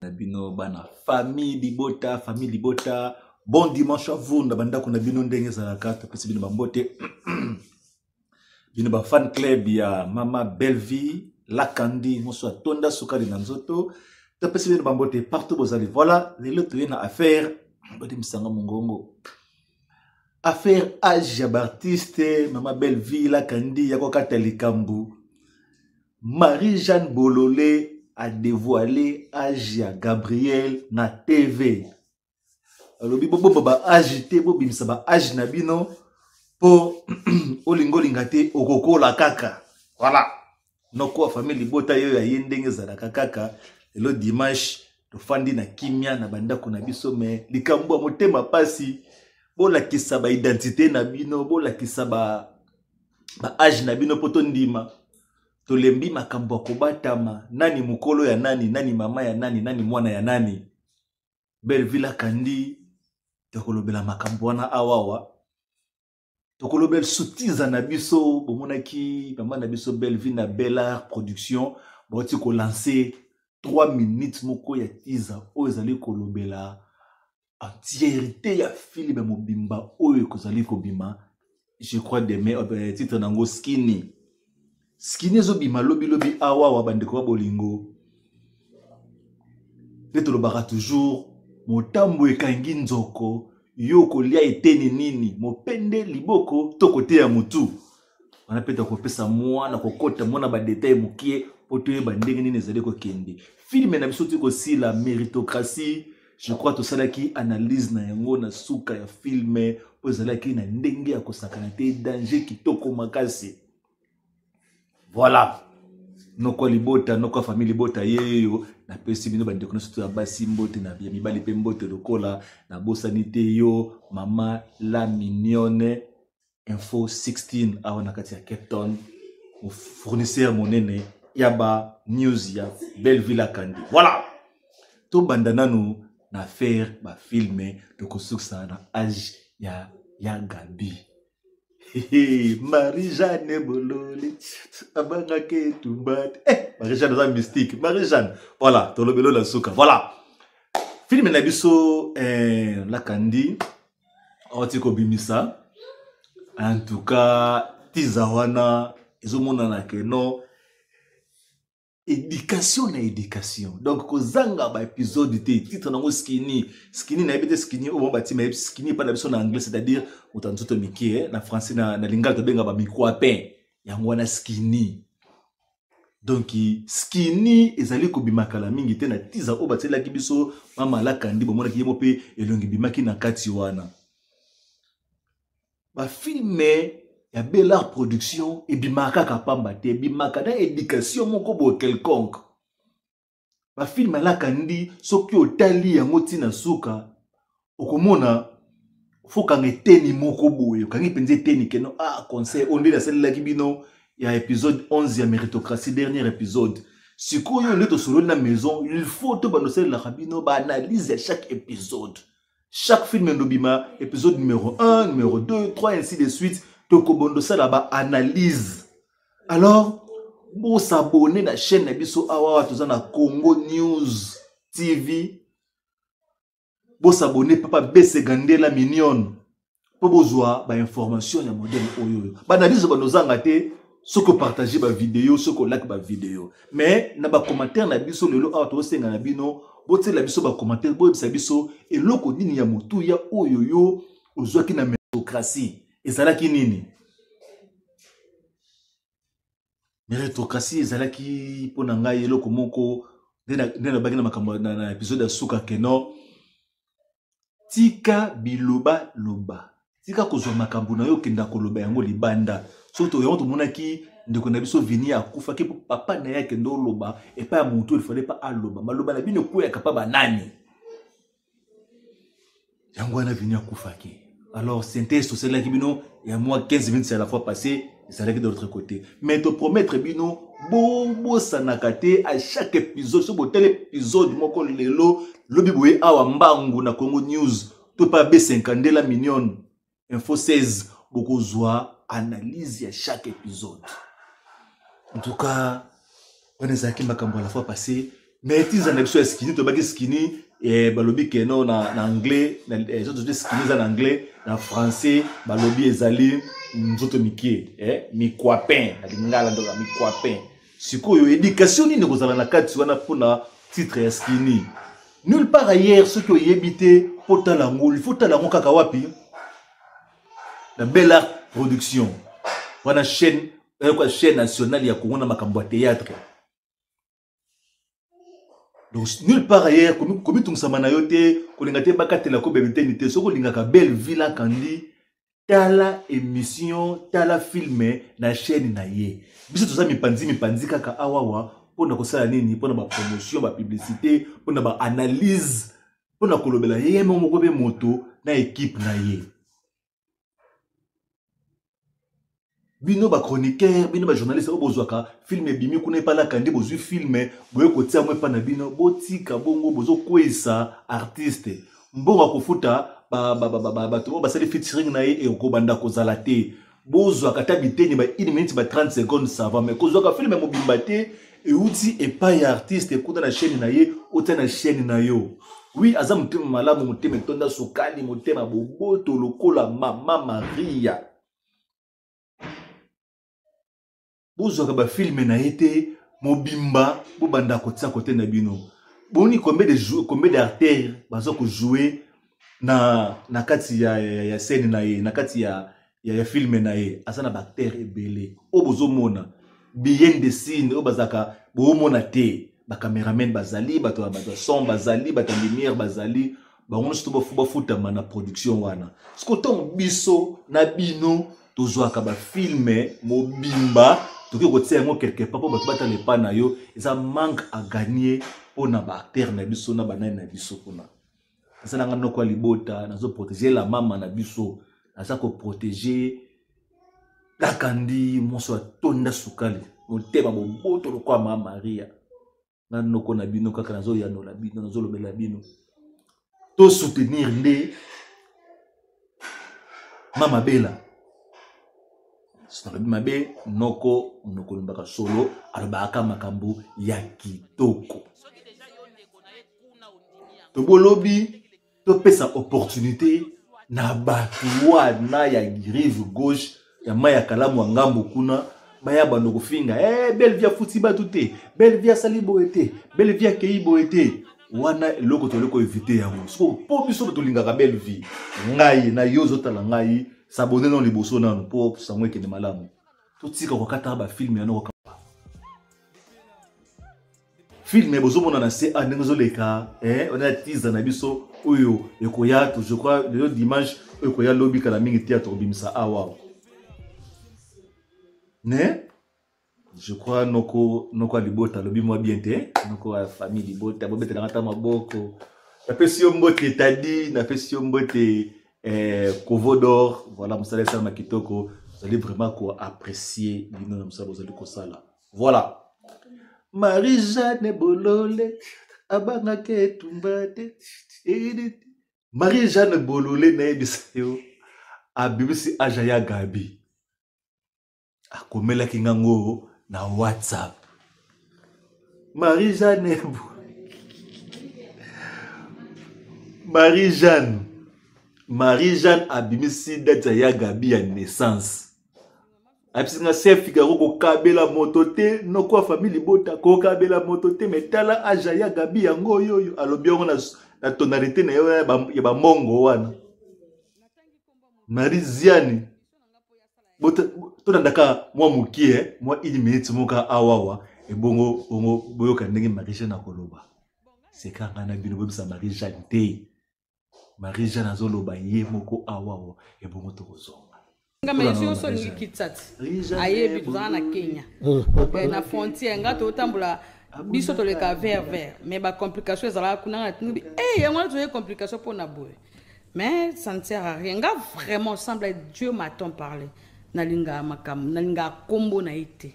Na bino bana famille libota, famille libota, bon dimanche à vous na bandako na bino ndenge ezalaka. Topesi bino bambote, bino ba fan club ya mama Bellevie Lakandi, moso atonda sukali na nzoto. Topesi bino bambote partout bozali. Voilà, lelo toye na affaire bodimisanga mongongo, affaire age ya baartiste. Mama Bellevie Lakandi ya kokata likambo, Marie-Jeanne Bolole a dévoilé âge ya Gabriel na TV. Alobi bobomba ba âge te, bobimisa ba âge na bino po olinga olinga te okokola kaka. Voilà. Noko ya famille libota yo ya ye ndenge ezalaka kaka. Lelo dimanche tofandi na kimia na bandako na biso, mais likambo ya motema pasi, bolakisa ba identité na bino, bolakisa ba âge na bino po tondima. Tolembi makambo ya kobatama, nani mokolo ya nani, nani mama ya nani, nani mwana ya nani. Belleville Lakandi, tokolobela makambo wana awawa. Tokolobela sutiza na biso. Bomonaki mama na biso Belleville na Bellar Production bauti kolancer 3 minutes moko ya tiza oyo ezali kolobela entièreté ya film mobimba oyo ekozali kobima, je crois demain. Titre nango Skinny. Skinny ezobima lobilobi awawa. Bandeko ba bolingo, nde tolobaka toujours, motambo ekangi nzoko, yo kolia eteni nini, mopende, liboko to koteya motu wana? Mpe tokopesa mwana kokota mwana badetail mokie mpo toyeba ndenge nini ezali kokende. Film na biso ti kosila, Méritocratie, je crois tosalaki analyse na yango na suka ya film oyo ezalaki na ndenge ya kosakana te, danger, kitoko makasi. Voilà, noko libota, noko famille libota yeyo. Napesi bino bandeko nyonso to ya basi mbote, na ya mibali mpe mbote lokola. Nabosani te yo mama la mignonne, Info 16 awa na kati ya Cape Town, fournisseur monene ya ba news ya Belleville Akandi. Voilà, tobanda nanu na affaire bafilme, tokosukisa na age ya Gabi. Marie-Jeanne Bolole abangaki etumba te. Eh, Marie-Jeanne aza mystique, Marie-Jeanne. Voilà, tolobelo na suka. Voilà, film na biso Lakandi awati kobimisa. En tout cas, tiza wana ezomonana ke non, éducation na éducation, donc kozanga baépisode te. Titre nango Skinny. Skinny, nayebi te skinny oyo bango batima yebi skinny epai na biso na anglais, c'est-à-dire moto ya nzoto mike. Na français, na lingala tobenga bamikwapen, yango wana skinny. Donc Skinny ezali kobima kala mingi te. Na tiza oyo batielaki biso mama Lakandi, bomonaki ye mo mpe elongi ebimaki na kati wana. Bafilme ya Bellar Production ebimaka kaka pamba te, ebimaka na éducation moko boye quelconque. Bafilme Alakandi, soki otali yango ntina suka, okomona fokanga eteni moko boye, okangi mpenza eteni keno. Ah, conseil oyo nde nasalelaki bino ya épisode 11 ya Méritocratie, dernier épisode. Sikoyo nde tosololi na maison, il faut tobanda osalelaka bino baanalyse ya chaque épisode, chaque film endobima, épisode numéro 1, numéro 2, 3, ainsi de suite. Tokobondo osala baanalyse. Alors bosabone na chaîne na biso awa, toza na Congo News TV. Bosabone papa Besegandela Mignonne mpo bozwa bainformation ya modèle oyo oyo baanalyse bandozanga te. Soki opartage bavideo, soki olike bavideo, mais na bacommentaire na biso lelo awa, tozosenga na bino botiela biso bacommentaire, boyebisa biso eloko nini ya motuya oyo yo ozwaki na Méritocratie. Ezalaki nini Méritocratie? Ezalaki mpo na ngai eloko moko nde nalobaki na makambo na épisode ya suka keno tika biloba loba, tika kozwa makambo na yo okenda koloba yango libanda. Soki yango tomonaki ndeko na biso Vini akufaki mpo papa na ye akende oloba epai ya motu, efale pa aloba maloba na bino ekweyaka mpa banani, yango wana Vini akufaki. Alors synthèse tosalelaki bino ya mwa 15 minutes à la fois passé ezalaki de l'autre côté, mais topromettre bino bobosanaka te, à chaque épisode, soki botali épisode moko lelo, lobi boye awa mbangu na Congo News to pa B5 Ndela Mignonne Info 16, bokozwa analyse ya chaque épisode. En tout cas, wana ezalaki makambo à la fois passé. Mais tiza na biso ya skinny, tobaki skinny eh, balobi ke no na, na anglais na, eh, nzoto skinny eza na anglais, na français balobi ezali nzoto mike eh, mikwapin na lingala ndoka mikwapin. Sikoyo education nini ekozala na kati wana mpona titre ya skinny? Nulle part ailleurs. Soki oyebi te mpo tala yango, il faut tala yango kaka wapi? Na Bel Art Production wana, chaîne oyoka chaîne nationale ya Congo na makambo ya théâtre. Donc nulle part ailleurs, komitungisama na yo te, kolinga te bakatela ko bebeteni te. Soki olingaka Belle Villa Kandi, tala émission, tala film na chaîne na ye. Biso toza mipanzi mipanzi kaka awawa mpona kosala nini? Mpona bapromotion, bapublicité, mpona baanalyse, mpona kolobela ye moko mpe moto na équipe na ye. Bino bachroniqueur, bino bajournaliste oyo bozwaka film ebimi kuna epalaka nde bozwi film boye kotia yango epa na bino, botika bongo, bozokweyisa artiste. Mbongo akofuta bato oyo basali featuring na ye ekobanda kozala te. Bozwaka ata biteni ba 1 minute, ba 30 secondes, ça va, mais kozwaka film mobimba te euti epai ya artiste kuna na chaîne na ye, otia na chaîne na yo. Oui, aza motema malamu, motema etonda sukali, motema boboto lokola mama Maria. Bozwaka bafilme na ye te mobimba, bobanda kotia kote na bino. Boni combien de jou, combien d'artères baza kojouer na kati ya scène na ye, na kati ya filme na ye? Aza na baacteur ebele oyo bozomona bien de scène oyo bazalaka boomona te. Bacameraman bazali, bato ya son bazali, bato ya lumière bazali, bango nyonso to bafutama na production wana. Siko ntango biso na bino tozwaka bafilme mobimba, tokoki kotia yango quelque part mpo bato batala epa na yo, eza manque à gagner mpona baacteur na biso na banani na biso kuna. Naza nanga noko ya libota, nazoprotege la mama na biso, naza koprotege Lakandi moso atonda sukali, motema boboto lokola mama Maria. Na noko na bino kaka nazoyanola bino, nazolobela bino, tosoutenir nde mama Bela. Nalobi mabe noko, monoko olobaka solo, alobaka makambo ya kitoko. Tobolobi topesa opportunité na bato wana ya rive gauche ya mai ya kalamu ya ngambo kuna, baya bando kofinga eh, Belle Vie afuti bato te, Belle Vie asali boye te, Belle Vie akei boye te. Wana eloko toli koevite yango. Siko mpo biso tolingaka Belle Vie, ngai na yo ozotala ngai, sabone nano liboso nano mpo sango ekende malamu. Totika kokataka bafilme yango. Filme bozomona na se a ndenge ezoleka, eh, wana ya tiza na biso oyo ekoya, je crois lelo dimanche, oyo ekoya lobi, kala mingi te ya tokobimisa awa ne. Je crois noko, noko ya libota alobi mwa bien te. Noko ya famille libota, bobetelanga ata maboko. Napesi yo mbote Tadi, napesi yo mbote eh, Kovodor. Voilà, mosala esalama kitoko, ozali vraiment koapprécier bino na mosala bozali kosala. Voilà, Marie-Jeanne Bolole abangaka etumba te. Marie-Jeanne Bolole, nayebisa yo, abimisi aja ya Gabi, akomelaki ngango na WhatsApp. Marie-Jeanne, Marie-Jeanne, Marie-Jeanne abimisi date ya Gabi ya naissance. Ayebisi nga chef Figaro kokabela moto te, noko ya famille libota kokabela moto te, mais tala aja ya Gabi yango oyo oyo alobi yango na tonalité na ye ya bamongo wana. Marie Ziani, tolandaka mwa mokie, mwa une minute moko awawa, ebongo bongo boyoka ndenge Marie Jeanne akoloba. Seka ngai na bino, boyebisa Marie Jeanne te. Marie Jeanne azoloba ye moko awawa, ebongo tokozonga. Ngama yesu nyonso olingi kitsat ayebi tozala na Kenya na frontière, nga totambola biso toleka vert vert, mais bacomplication ezalaka kuna. Nga natindi e yango wana toye complication mpona boye, mais ça ne sert à rien. Nga vraiment semble Dieu m'a-t-on parlé, nalingaka makambo, nalingaka nkombo na ye te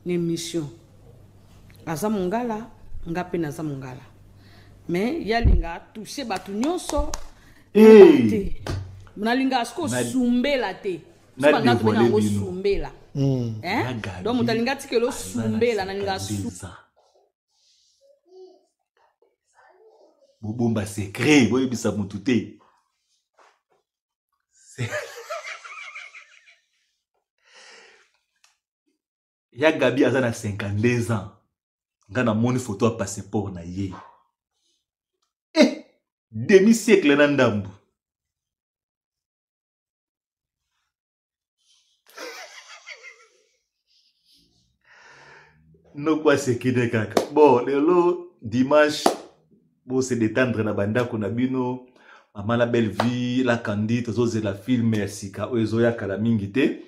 na émission. Aza mongala, nga mpe naza mongala, mais ye alingaka touche bato nyonso te. Nalingaka sikoyo osumbela te, so banga tobenga yango sumbela. Donc moto alinga atikela osumbela, nalinga su. Bobomba secret, boyebisa mutu te. Ya Gabi aza na 52 ans. Nga namoni photo ya passeport na ye. Eh, demi siècle na ndambu. Noko aseki nde kaka. Bon, lelo dimanche bo se détendre na bandako na bino. Mama la belle vie, la Candy, tozozela film ya sika oyo ezoya kala mingi te.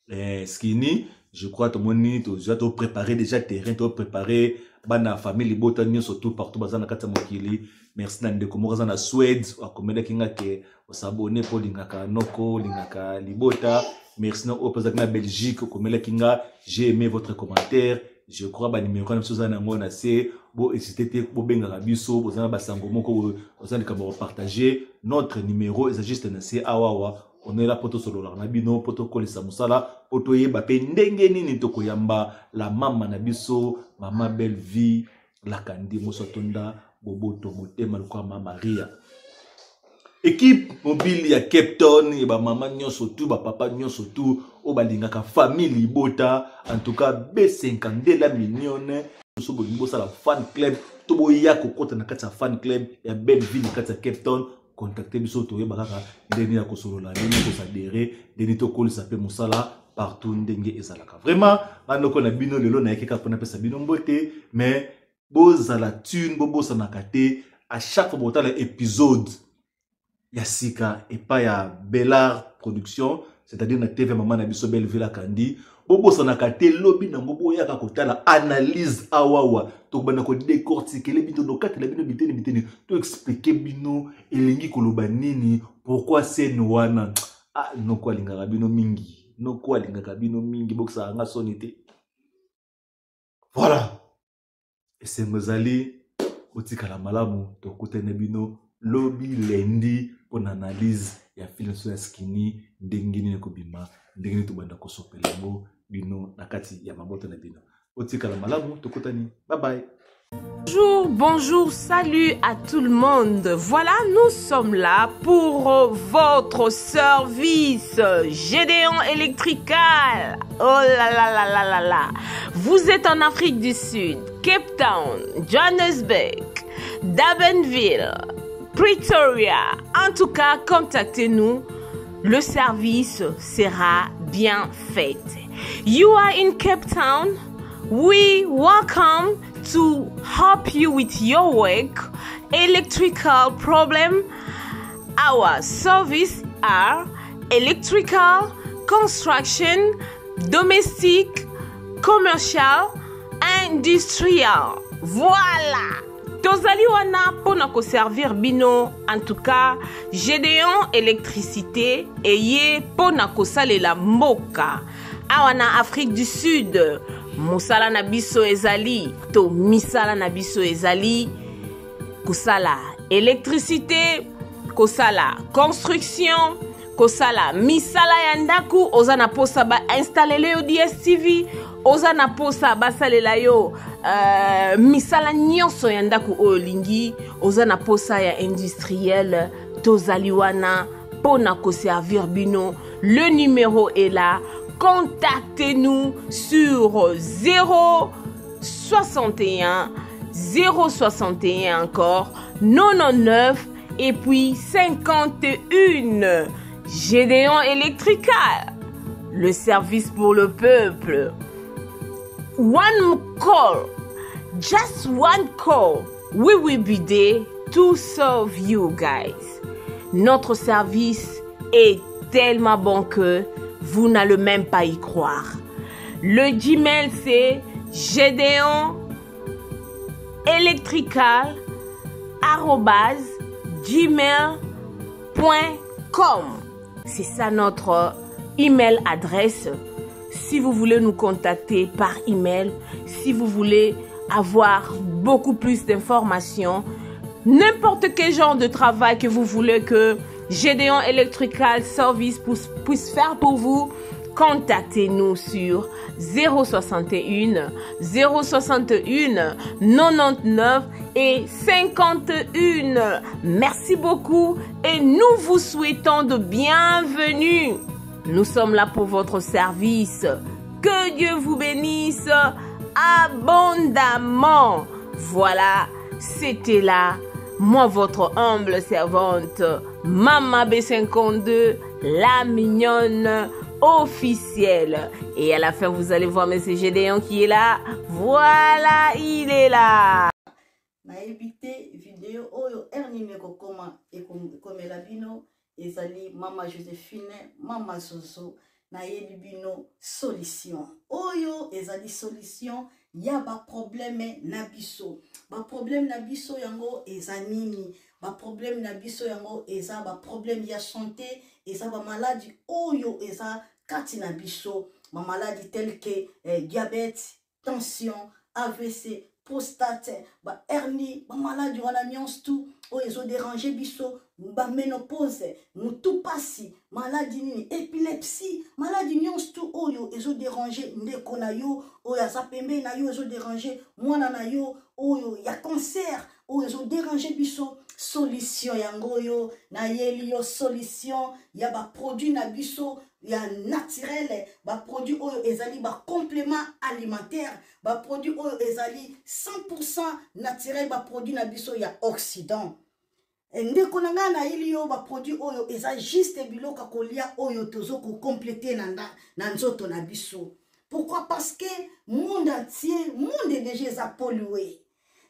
Eh, skinny, je crois tomoni toza to préparer déjà terrain, to préparer bana famille libota nyonso tout partout baza na kati ya mokili. Merci na ndeko moko aza na Suède akomelaki nga ke osabone mpo olingaka noko, olingaka libota. Merci na oyo mpe azalaki na Belgique okomelaki nga, j'ai aimé votre commentaire. Je crois ba numéro na biso oza na yango na se, bo hésiter te, bobengaka biso, boza na basango moko, boza na likambo ya kopartage. Notre numéro eza juste na se awawa. On est là po tosololaka na bino, po tokolisa mosala, po toyeba mpe ndenge nini tokoyamba la mama na biso, mama belle vie Lakandi moso atonda boboto motema lokola mama Maria. Équipe mobile ya Cape Town ya bamama nyonso tu, bapapa nyonso tu oyo balingaka famille libota, en tout cas B52 la mignonne. So bolingi bosala fan club to boya kokota na kati ya fan club ya belle ville na kati ya Cape Town, contacte biso, toyeba kaka ndenge ya kosolola, ndenge ya kosadere, ndenge tokolisa mpe mosala partout ndenge ezalaka. Vraiment banoko na bino lelo nayaki kaka mpona pesa bino mbote, mais bozala tune, bobosanaka te à chaque fois botala épisode ya sika epai ya Bellar Production, c'est-à-dire na TV mama na biso Belle Villa Kandi. Bobosanaka te lobi nango boyaka kotala analyse awawa, tokobanda kodécortiquer bino, tokatela bino biteni biteni, to expliquer bino elingi koloba nini, pourquoi scène wana. Ah, noko alingaka bino mingi, noko alingaka bino mingi, bokisaka nga soni te. Voilà, esengo ezali kotikala malamu, tokutani bino lobi lundi mpona analyse ya film so ya Skinny, ndenge nini ekobima, ndenge nini tobanda kosopela yango bino na kati ya mabota na bino. Otikala malamu, tokutani, bye bye. Bonjour, bonjour, salut à tout le monde. Voilà, nous sommes là pour votre service Gédéon Electrical. Oh là là là là là là. Vous êtes en Afrique du Sud, Cape Town, Johannesburg, Durbanville, Pretoria. En tout cas, contactez-nous. Le service sera bien fait. You are in Cape Town. We welcome to help you with your work, electrical problem. Our service are electrical, construction, domestic, commercial, industrial. Voilà. Tozali wana pona ko servir bino, en tout cas Gédéon électricité eye pona kosalela mboka. Awa na Afrique du Sud, mosala na biso ezali to misala na biso ezali kosala électricité, kosala construction, kosala misala ya ndaku. Oza na posa ba installer yo DSTV, oza na posa basalela yo misala nyonso ya ndaku oyo olingi, oza na posa ya industriel, tozali wana pona koservir bino. Le numéro est là. Contactez-nous sur 0 61 0 61 encore 99 et puis 51. Gédéon Electrical, le service pour le peuple. One call, just one call, we will be there to serve you guys. Notre service est tellement bon que vous n'allez même pas y croire. Le Gmail, c'est Gédéon Electrical arobase gmail point com. C'est ça notre email adresse. Si vous voulez nous contacter par email, si vous voulez avoir beaucoup plus d'informations, n'importe quel genre de travail que vous voulez que Gédéon Electrical Service puisse faire pour vous, Contactez-nous sur 061 061 99 et 51. Merci beaucoup et nous vous souhaitons de bienvenue. Nous sommes là pour votre service. Que Dieu vous bénisse abondamment. Voilà, c'était là, moi votre humble servante, Mama B52, la mignonne officielle. Et à la fin, vous allez voir Monsieur Gédéon qui est là. Voilà, il est là. Nayebi te video oyo heure nini ekokoma ekomela bino. Ezali mama Josephine, mama Zozo. Nayebi bino solution oyo ezali solution ya ba problème na biso. Ba problème na biso yango eza nini? Ba problème na biso yango eza ba problème ya santé, eza ba maladie oyo eza kati na biso, ba maladie telle que diabète, tension, AVC, prostate, ba hernie, ba maladie wana nyonso tout oyo ezo déranger biso, ba ménopause, mutu pasi, maladie nini, épilepsie, maladie nyonso tout oyo ezo déranger ndeko na yo oyo aza pembeni na yo, ezo déranger mwana na yo oyo ya cancer oyo ezo déranger biso. Solution yango oyo nayeli yo, solution ya ba produit na biso ya naturel, ba produit oyo ezali ba complément alimentaire, ba produit oyo ezali 100% naturel, ba produit na biso ya Occident. Ndeko na ngai, nayeli yo ba produit oyo eza juste biloko ya kolia oyo tozo ko compléter na nzoto na biso. Pourquoi? Parce que monde entier, monde déjà eza pollué.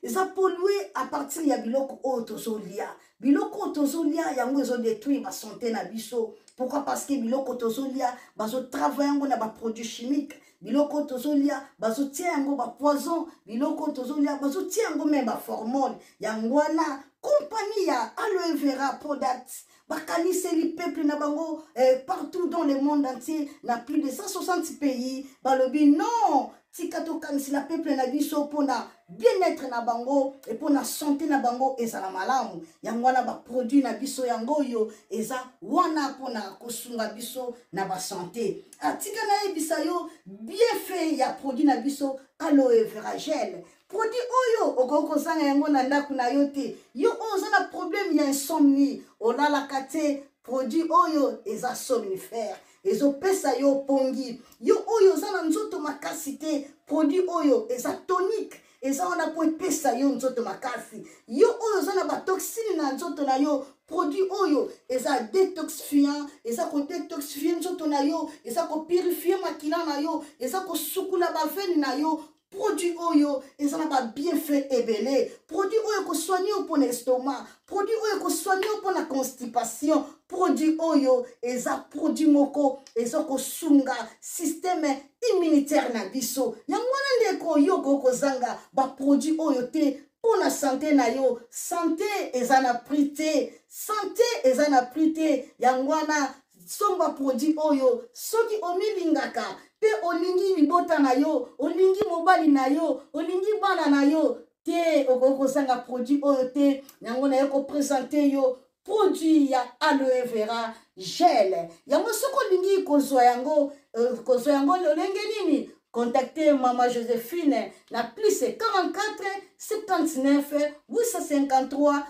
Eza pollué à partir ya biloko oyo tozolia. Biloko oyo tozolia yango ezo détruire ba santé na biso. Pourquoi? Parce que biloko tozolia bazo travailler yango na ba produits chimiques. Biloko oyo tozolia bazotia yango ba poison. Biloko oyo tozolia bazotia yango même ba formol. Yango wana compagnie ya Aloe Vera Products bakaniseli peuple na bango partout dans le monde entier, na plus de 160 pays. Balobi non, tika tokanisela peuple na biso mpona bien-être na bango et mpona santé na bango ezala malamu. Yango wana ba produit na biso yango oyo eza wana mpona kosunga biso na ba santé. Tika nayebisa yo bienfait ya produit na biso Aloe Vera Gel. Produit oyo okoki kozanga yango na ndako na yo te. Yo oyo oza na problème ya insomnie, olalaka te, produit oyo eza somnifère, ezopesa yo pongi. Yo oyo oza na nzoto makasi te, produit oyo eza tonique, eza wana po epesa yo nzoto makasi. Yo oyo oza na ba toxine na nzoto na yo, produit oyo eza détoxifiant, eza ko détoxifier nzoto na yo, eza ko purifier makila na yo, eza kosukula ba veine na yo. Produit oyo eza na ba bienfait ebele. Produit oyo ekosoigne yo mpona estomac, produit oyo ekosoigne yo mpona constipation. Produit oyo eza produit moko eza kosunga système immunitaire na biso. Yango wana ndeko, yo okoki kozanga ba produit oyo te mpona santé na yo. Santé eza na prix te, santé eza na prix te. Yango wana somba produit oyo soki omilingaka pe olingi libota na yo, olingi mobali na yo, olingi bana na yo te, okoki kozanga produit oyo te. Yango naye kopresente yo produit ya Aloe Vera Gel. Yango soki olingi kozwa yango lolenge nini, contactez Mama Josephine na plus 44 79 853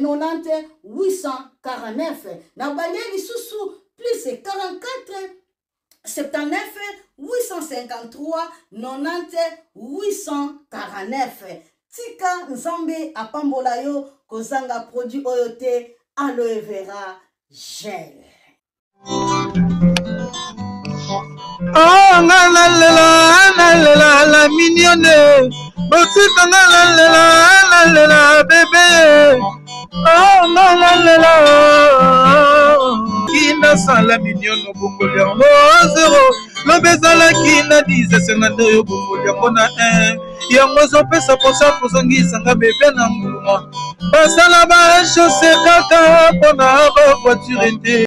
90 849. Na balie lisusu plus 44 79 853 90 849. Tika Nzambe apambola yo kozanga produit oyo te, Aloe Vera Gel. Oh, nga nalela, nalela la mignonne, botika nga nalela, nalela bébé. Oh, nga nalela, kinda sala mignonne, obongoli yango 0, lobi ezalaki na 10, esenga nde oyo obongoli yango na 1. Yango ezopesa mposa kozongisa nga bebe na nguluma. Basala ba chaussée kaka mpona ba voiture te.